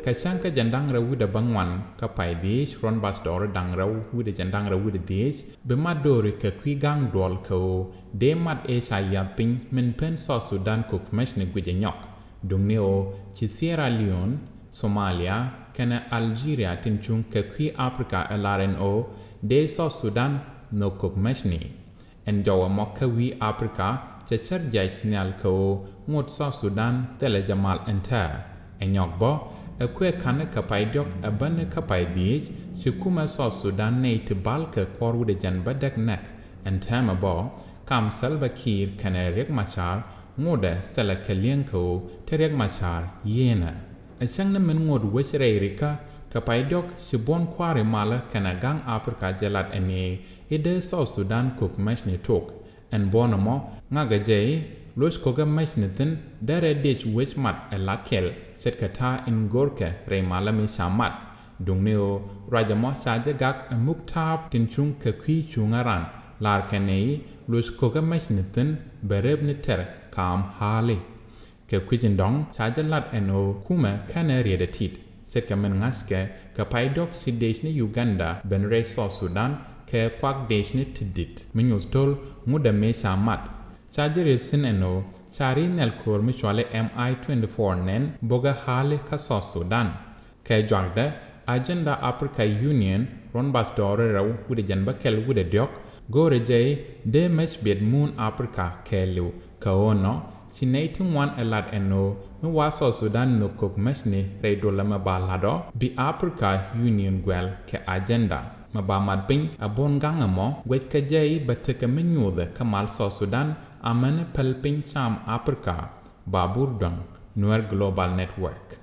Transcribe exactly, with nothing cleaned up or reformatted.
Kɛ cäŋ kä jɛn da̱ŋ rɛw wi̱cdɛ bäŋuan kä pay dhiec ruɔ̱n bathdɔɔri da̱ŋ rɛw wi̱cdɛ jɛn da̱ŋ rɛw wi̱cdɛ dhiec, bi mat do̱ri kɛ kui̱ ga̱ŋ duɔl kɛ ɣöö dee mat ëë ca yiath piny min pen South Sudan kɛ commission ni guic ɛ nyɔk. Duŋni ɣöö ci Sierra Leone, Somalia kɛnɛ Algeria tin cuŋ kɛ kui̱ Aprika ɛ lar ɛn ɣöö dee South Sudan nhök kɛ commission ni. Ɛn jɔwä mɔ kä wi̱i̱ Aprika cɛ cär jiac nhial kɛ ɣöö ŋot South Sudan thilɛ jɛ mal ɛn tɛɛ. Ɛ nyɔk bä ɛ kuɛ ka̱n kä pay diɔ̱k ɛ bäni kä pay dhiec, ci kumɛ South Sudan nɛy ti bal kɛ kuɔr wi̱cdɛ jɛn bädäk nɛk. Ɛn tɛmɛ bä kam Salva Kiir kɛnɛ Riek Machar ŋotdɛ thilɛ kɛ li̱eŋ kɛ ɣöö te Riek Machar yieenɛ. Ɛ cäŋ ni min ŋot wec rɛy rikä kɛ pay diɔ̱k ci buɔ̱n kua̱ri malä kɛnɛ ga̱ŋ Aprika jɛ lat ɛn i̱ i̱ dee South Sudan kɛ commission ni tok. Ɛn buɔ̱n ɛmɔ ŋa̱kɛ jɛ i̱ luɔc ko̱kä mec ni thi̱n derɛ dec wec mat ɛ la kɛl ce̱tkɛ ta̱a̱ in go̱rkɛ rɛy malä mi ca mat. Duŋni ɣöö ruac ɛmɔ ca jɛ gak ɛ muk ta̱a̱p tin cuŋ kɛ kui̱ cuŋä ran lar kɛn i̱ luɔc ko̱kä mec ni thi̱n bɛ rep ni tɛr kaam ha̱a̱li. Kɛ kui̱c in dɔ̱ŋ ca jɛ lat ɛn ɣöö kumɛ kɛnɛ riet ɛ tit ce̱tkɛ min ŋa̱ckɛ kɛ pay diɔ̱k ci dec ni Uganda ben rɛy South Sudan kɛ kuak dec ni ti di̱t mi nyuth to̱l ŋutdɛ mëë ca mat. Ca jɛ riet thi̱n ɛn ɣöö ca ri̱c nhial köör mi cuali M I twenty-four nɛn bokɛ ha̱a̱li kä South Sudan. Kɛ juakdɛ, agenda Africa Union ruɔ̱n bathdɔɔri rɛw wi̱cdɛ jɛn bäkɛl wi̱cdɛ diɔ̱k go̱o̱rɛ jɛ i̱ dee mec biɛt muun Aprika kɛɛliw kɛ ɣöö nɔ ci nɛy ti ŋuan ɛ lat ɛn ɣöö mi wa South Sudan nhök kɛ commission ni rɛy dolä mɛ ba la̱t ɔ bi Africa Union guɛl kɛ agenda mɛ ba mat piny ɛ buɔ̱n ga̱ŋ ɛmɔ guɛc kɛ jɛ i̱ bɛ tekɛ mi nyuuthɛ kä mal South Sudan amäni päl piny cam Aprika. Babur Duaŋ, Nuer Global Network.